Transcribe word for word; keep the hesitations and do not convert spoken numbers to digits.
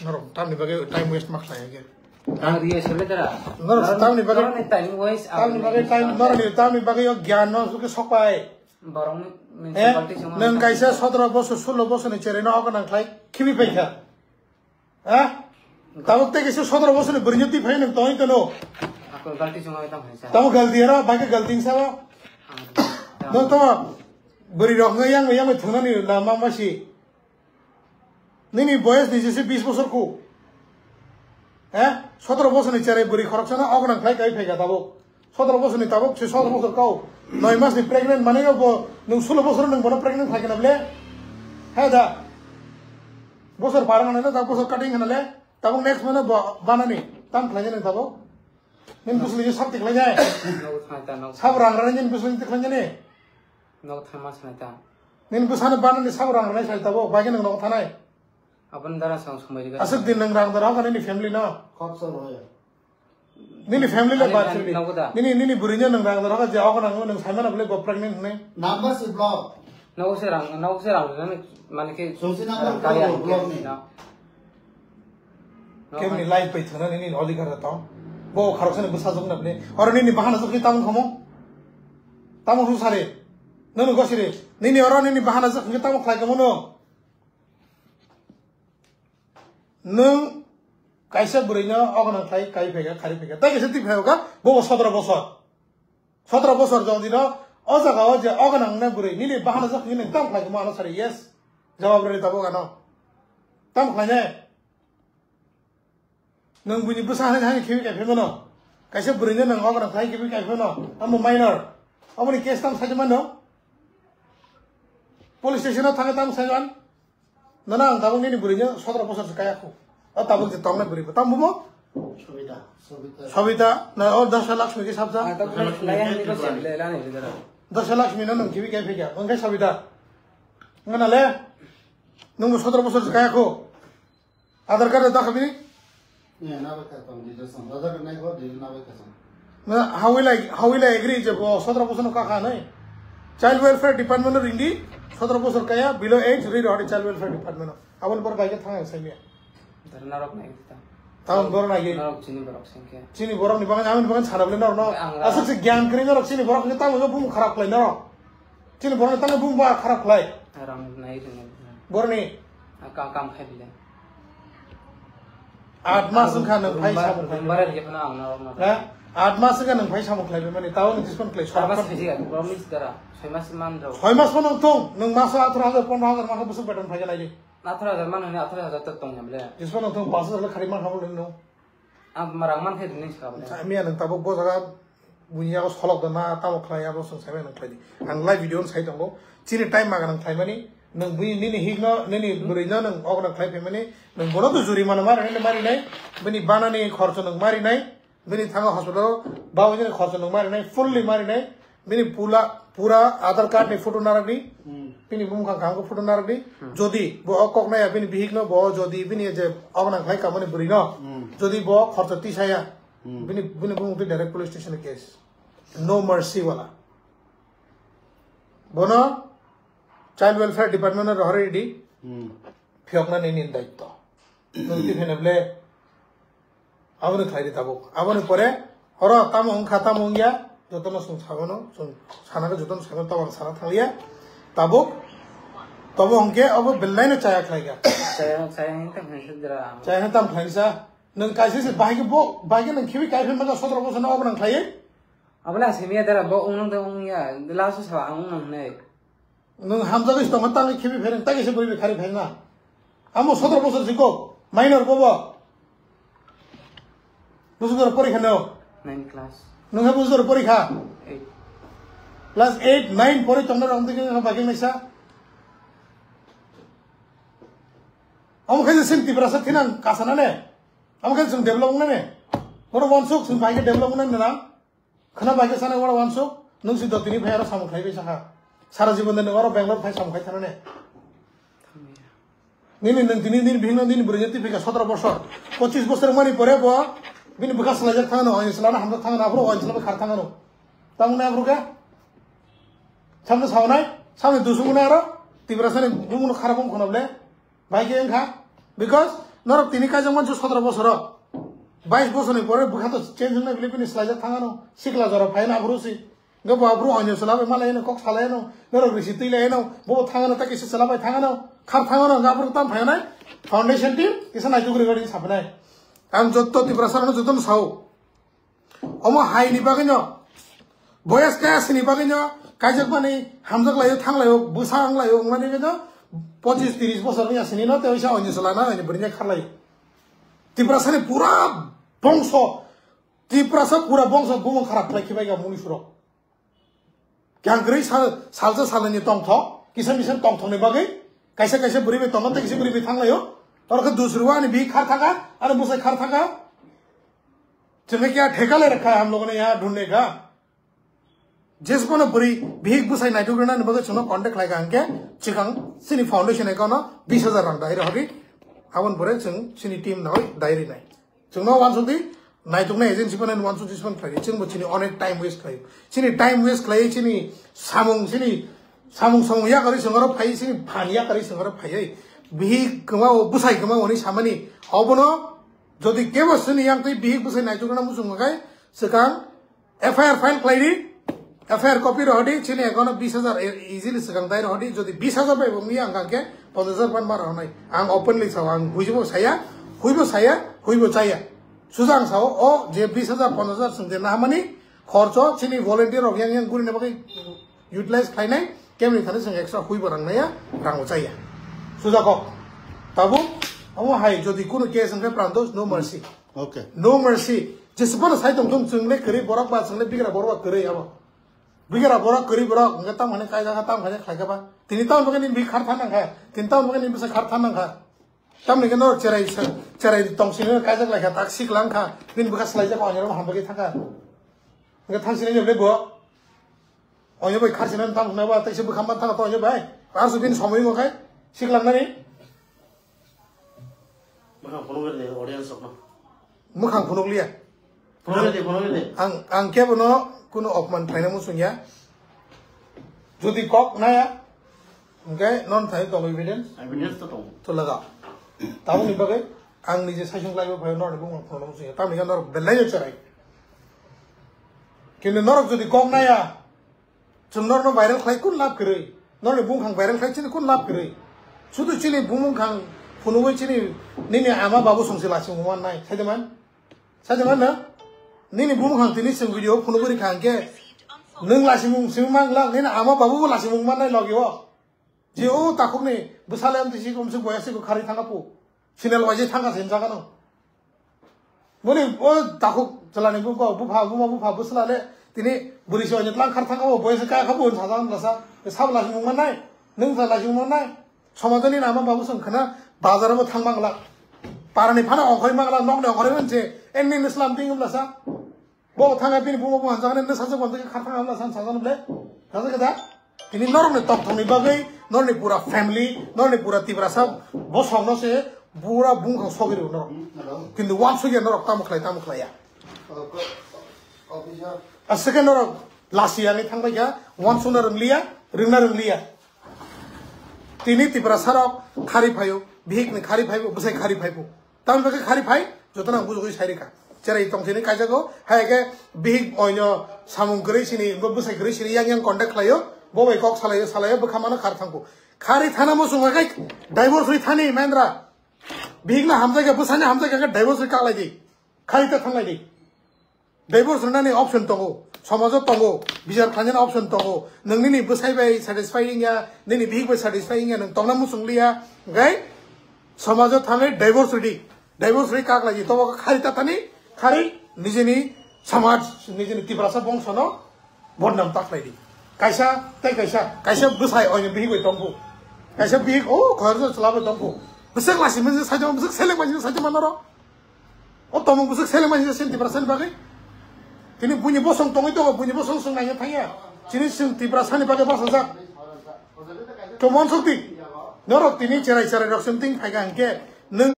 Norok tamni bagwi time waste ma khlai hwnkhe. Ang riya sele dara. Norok tamni bagwi, norokni time waste, tamni bagwi time, norokni tamni bagwi o gyan no suke sokpai. Borokni Eh? municipality song Nang kaisa sotro bosor, solo bosor ni cherai no ogo nang khlai khibi paikha. Eh? Tabuk tei kaisa sotro bosor ni bwrwi no twi phai nang tongwi tono. Ako galti song tam hai sa. Tamo galti aro, bake galti sa. Ah, No tamo bwrwi rok ngai yang yang thunani lama masi. Nini boyes ni jese bis bosor ku. Eh? Sotro bosor ni cherai bwrwi khoroksa na ogo nang khlai kai phaikha tabuk. Sotro bosor ni tabuk se sotro bosor kau. Noi mas ni pregnant manai bo nung sulo bosor nung bono pregnant khlai kana ble. He da. Bosor bar mana le tabuk bosor cutting kana le. Tabuk next mana bo banani. Tam khlai nang tabuk. Nin bosor ni sab tikhlai jai. Nogo thang ta, nogo. Sab rang rang nin bosor ni tikhlai jani. Nogo thang ma sanai ta. Nin bosor ni banani sab rang rang sai tabuk. Bagi nung nogo thanai. Aboni dara sang somai riga. Asuk din nang rang dara hoka nini family no. Khoroksa rw ya. Nini family le Ani bad nang sidi. Nogo da. Nini, nini bwrwi no nang rang dara hoka je hoka nang nang sai mana bole go pregnant ne. Number si block. Nogo se rang, nogo se rang nang mane ke Sungsi number kaya block ni. No. Kemni life bai thana nini odhikar da tong. Bo khoroksa ni bwsa jok na bole. Oro nini bahana jok ni tamung khomo. Tamung hum sare. Nono gosiri. Nini oro nini bahana jok ni tamung khlai khomo no. Nwng kaisa bwrwino ogonang khlai kai phaikha, khari phaikha. Tai kaisa twi phaikha, bo bo sotro bosor. Sotro bosor jodi no o jaga o je ogonang ne bwrwi, nini bahana jak hwnwi nwng tam khlai kamo ano sari, yes. Jawab rwdi tabuk ano. Tam khlai ne? Nwng buini bwsa hai hai khibi kai phaimano. Kaisa bwrwino nwng ogonang khlai khibi kai phaimano. Amo minor. Aboni case tam sai mano. Police station o thangwi tam sai man. Nana ang tabuk nini bwrwino sotro bosor se kaya khu. O tabuk je tongnai bwrwi bo. Tamo bumo? Sobita. Sobita. Sobita, na o Dasha Lakshmi ke sabja? Ah, tabuk lai ang ni ko se le la ni le dara. Dasha Lakshmi no nung kibi kai phika. Wngke Sobita. Ngana le? Nung bo sotro bosor se kaya khu. Aadhaar card da khabini? Ni na ba ka tong di da song. Aadhaar card nai ko di na ba ka song. Na, how will I, how will I agree je bo sotro bosor no kaka nai? Child Welfare Department no ringdi, sotro bosor kaya, below age, ri rodi Child Welfare Department no. Aboni bor bai ke thang sai miya. Dar narok nai ta. Taun bor nai ge. Narok chini borok sengke. Chini borok ni bangan, amin bangan sarap le narok no. Ang ra- Asuk se gyan kri narok chini borok ni tamu bum kharap lai narok. Chini borok ni tamu bum ba kharap lai. Rang nai ring. Bor ni. Kam, kam khai bile. Aat mas wngkha nwng phai samung khlai. Rwngbar rwgwi phano ang norok no. Ha? Aat mas wngkha nwng phai samung khlai mani, tao nwng dispon khlai. Soi mas khaisi ga, promise dara. Soi mas man rw. Soi mas phano wng thung, nwng maso atharo hajar, pondro hajar maso bwswk beton phai khe nai di. Atharo hajar man hwnwi atharo hajar tok tong ya bole. Dispon wng thung, pash hajar le khari man habo le nwng. Ang rang man khe rini sa bole. Miya nwng tabuk bo jaga Buini yago solok da na tamo khlai abo chwng sai mano khlai di. Ang live video no sai tongo. Chini time ma ganang khlai mani. Nwng bini nini hik no, nini bwrwi no nwng ogo no khlai phai mani. Nwng bono to juri mano mari nai, mari nai. Bini bana ni khorcho nwng mari nai. Bini thango hospital bao ni khorcho nwng mari nai. Fully mari nai. Bini pula, pura Aadhaar card ni photo narak di. Hmm. Bini bumung kha khamgo photo narak di. Hmm. Jodi bo o kok naya bini bihik no bo jodi bini je ogo nang khlai kamani bwrwi no. Hmm. Jodi bo khorcho tisaya. Hmm. Bini, bini bumung twi direct police station case. No mercy wala. Bono Child Welfare Department no rohorwi di. Hmm. Phiyokna nini daitto. Nwng twi phene ble aboni khlai di tabuk. Aboni pore oro tamo wngkha tamo wngya jotono chwng sabono, chwng sana khe jotono sabono tamo ang sana thangya. Tabuk tobo hwnkhe abo belai no chaya khlai kha. Chaya, chaya hwnkhe hwnkhe dra. Chaya hwnkhe tamo khlai sa. Nwng kaisa se bahai khe bo, bahai khe nwng khibi kai phi mano sotro bosor no obo nang khlaiwi? Abo le asimiya dara bo wngnang de wngya, last o saba ang wngnang hinwi. Nwng hamjagwi se tongma tangwi khibi phereng, tagwi se bwrwi bai khari phereng na. Amo sotro bosor si kok, minor bo bo. Bosor porikha no? Nine class. Nwng ha bosor porikha? Eight. Class eight, nine pori tongna rong dikhe bagwi naisa. Amo khe sin Tiprasa thinang kasana ne. Amo khe chwng develop wngnai ne. Bono wansuk chwng bai khe develop wngnai ne na. Khwna bai khe sanai oro wansuk, nwng si dotini phai aro samung khlai bai sakha. Sara jibon de nwng oro Bangalore phai samung khai thana ne. Nini nwng tini nini bihikno nini bwrwino twi phika sotro bosor. Pochis bosor wngmani pore bo bini bwkha swlaijak thangno, oin swlano hamjak thangno, aphuru oin swlano khar thangno. Tamoni aphuru khe? Samno saunai, samni dusung wngnai aro, Tiprasani bumungno kharap wng khwna ble. Bai khe wngkha, because Norok tini kaijak mansu sotro bosoro. Bais bosorni pore bwkha to change wngnai bile bini swlaijak thangano. Sikla jora phaina aphuru si. Hwnkhe bo aphuru onyo chwla bai malaino, kok salaino, norok risi twi laino, bo thangano, ta kisa chwla bai thangano, khar thangano, hwnkhe aphuru tam phainai. Foundation team kisa naituk ri gari sapnai. Ang jotto Tiprasa rokno jotono sao. Omo hai ni bagwi no, boyas kaya sini bagwi no, kaijak mani hamjak laio, thang laio, bwsa ang laio, wngmani bagwi no, pochis tiris bosor wngya sini no, tei oisa onyo chwla na, onyo bwrwi kharlai. Tiprasa ni pura bongso, Tiprasa pura bongso bumung kharap khlai khibai ga muni surok. Kyang kwrwi sal, salsa salani tongthok, kisa misa tongthokni bagwi, kaisa kaisa bwrwi bai tongo, tei kisa bwrwi bai thanglaio. Oro khe dusrwani bi khar thaka, ani bwsai khar thaka. Chwngkhe kya theka le rakha ham logo ne ya dhunne ga. Jesbono bwrwi bihik bwsai naituk rwnani bagwi chwngno contact khlai kha hwnkhe chikang chini foundation account no bis hajar rang dai rw hadi. Aboni pore chwng chini team no dai rinai. Chwngno uansuk di, naituknai agency phano uansuk di, siphan khlai di. Chwngbo chini onek time waste khlai. Chini time waste khlai, chini samung, chini samung samung yakarwi sengaro phai, chini phan yakarwi sengaro phai. Bihik kwmao, bwsai kwmao hwnwi samani. Obono jodi kebo chini yang twi bihik bwsai naitukna muchung kai, swkang F I R file khlai di. F I R copy rohodi, chini account o bis hajar e-, easily swkang dai rohodi. Jodi bis hajar bai bo wngya, ang khe ponchash hajar ban ma rohonai. Ang openly sao, ang huibo saya, huibo saya, huibo chaya. Suja ang sao, o je bis hajar, ponchash hajar swng je nahamani, khorcho, chini volunteer rok yang yang gurina bagwi utilize khlainai, kemni thani swng extra huibo rang naya, rang bo chaya. Suja kok. Tabuk, omo hai, jodi kunu case wngkhe prantos, no mercy. Okay. No mercy. Jesubano sai tong thung, chwng le kwrwi borok ba, chwng le bigra borok ba kwrwi abo. Bigra borok kwrwi borok, hwnkhe tamo hwnwi kaijak kha, tamo khaijak khlai kha ba. Tini tamo bagwi nini bihik khar than nang kha. Tini tamo bagwi nini bwsa khar than nang kha. Tamni khe norok cherai sa, cherai tong sini kaijak lai kha, tak sik lang kha. Bini bwkha swlaijak, onyo rok ham bagwi thang kha. Hwnkhe thang sini le bo. Onyo bai khar sini tamo hwnwi ba, tei se bwkha man thang kha to onyo bai. Ar su bini somoi mo khai, sik lang nani. Mwkhang phunuk rw de audience rokno. Mwkhang phunuk liya. Phunuk rw de, phunuk rw de. Ang, ang kebono kuno opman khlaina muchung ya. Jodi kok naya, hwnkhe non thai tongo evidence. Evidence to tongo. To laga. Tabukni bagwi ang nije saisung khlaibo phaio, norokni bumung phunukna muchung ya. Tamni khe norok belai no cherai. Kintu norok jodi kok naya, chwng norokno viral khlai kun lab kwrwi? Norokni bumung khang viral khlai chini kun lab kwrwi? Sudu chini bumung khang phunugwi chini nini ama babu songsi lasing mannai, sai de man? Sai de man na? Nini bumung khang tini chwng video phunugwi rikha hwnkhe nwng lasing mung simi mang lang, nini ama babu bo lasing mung mannai logi o. Je o takhukni bwsale amtwi si komsuk boya si kharwi thangkha pu. Sinel waise thangkha se hinjagano. Boni o takhuk chwlani bupha, bupha, buma bupha bwsla le tini bwrwi se oinwi tlang khar thangkha, o boya se kaya kha bo hinsa jagano lasa. Sabo lasing mung mannai, nwng sa lasing mung mannai. Somajoni nama babu song khana bazar bo thang mangla. Parani phano ongkhorwi mangla, nokni ongkhorwi manse, enni nislam ting lasa. Bo thangna bini buma buma hanjaknai, nw sajak bantwkhe kharthang hamla san sajak nw ble. Sajak khe da? Tini norokni tongthokni bagwi, norokni pura family, norokni pura Tiprasa bosongno se pura bungkhang sogwi rw norok. Kintu wansukya norok tamo khlai, tamo khlaiya. Aswkhe norok lasi yangwi thangbaikha, wansukna rwngliya, rwngna rwngliya. Tini Tiprasa rok khari phaio, bihikni khari phaibo, bwsai khari phaibo. Tamni bagwi khari phai, jotono ang bujugwi sai rikha. Cherai tong sini kaijago, hai khe bihik oino samung kwrwi sini, bo bwsai kwrwi sini yang yang contact khlaio, bo bai kok salaio, salaio, bwkha mano khar thangkhu. Khari thana muchung khe divorce ri thani Mahendra. Bihikno hamjakya, bwsano hamjakya khe divorce ri kaklaidi. Khari ta thanglaidi. Divorce rwnani option tongo, somajo tongo, bichar khlainani option tongo. Nwng nini bwsai bai satisfy wngya, nini bihik bai satisfy wngya, nwng tongna muchung liya, hwnkhe somajo thangwi divorce rwdi. Divorce rwi kak lai, tobo khari tatani, khari nijini samaj, nijini Tiprasa bongsono bodnam ta khlaidi. Kaisa tei kaisa, kaisa bwsai oini bihik bai tongkhu. Kaisa bihik o khoroksa chwla bai tongkhu. Bwswk lasi mani saitama, bwswk seleng mani saitama noro. O tomung bwswk seleng mani sen Tiprasani bagwi. Tini buini bosong tongwi tongo, buini bosong swng naina thangya. Chini swng Tiprasani bagwi bachajak. Chomon sukti. Norok tini cherai cherai rok swng ting phaikha hwnkhe nwng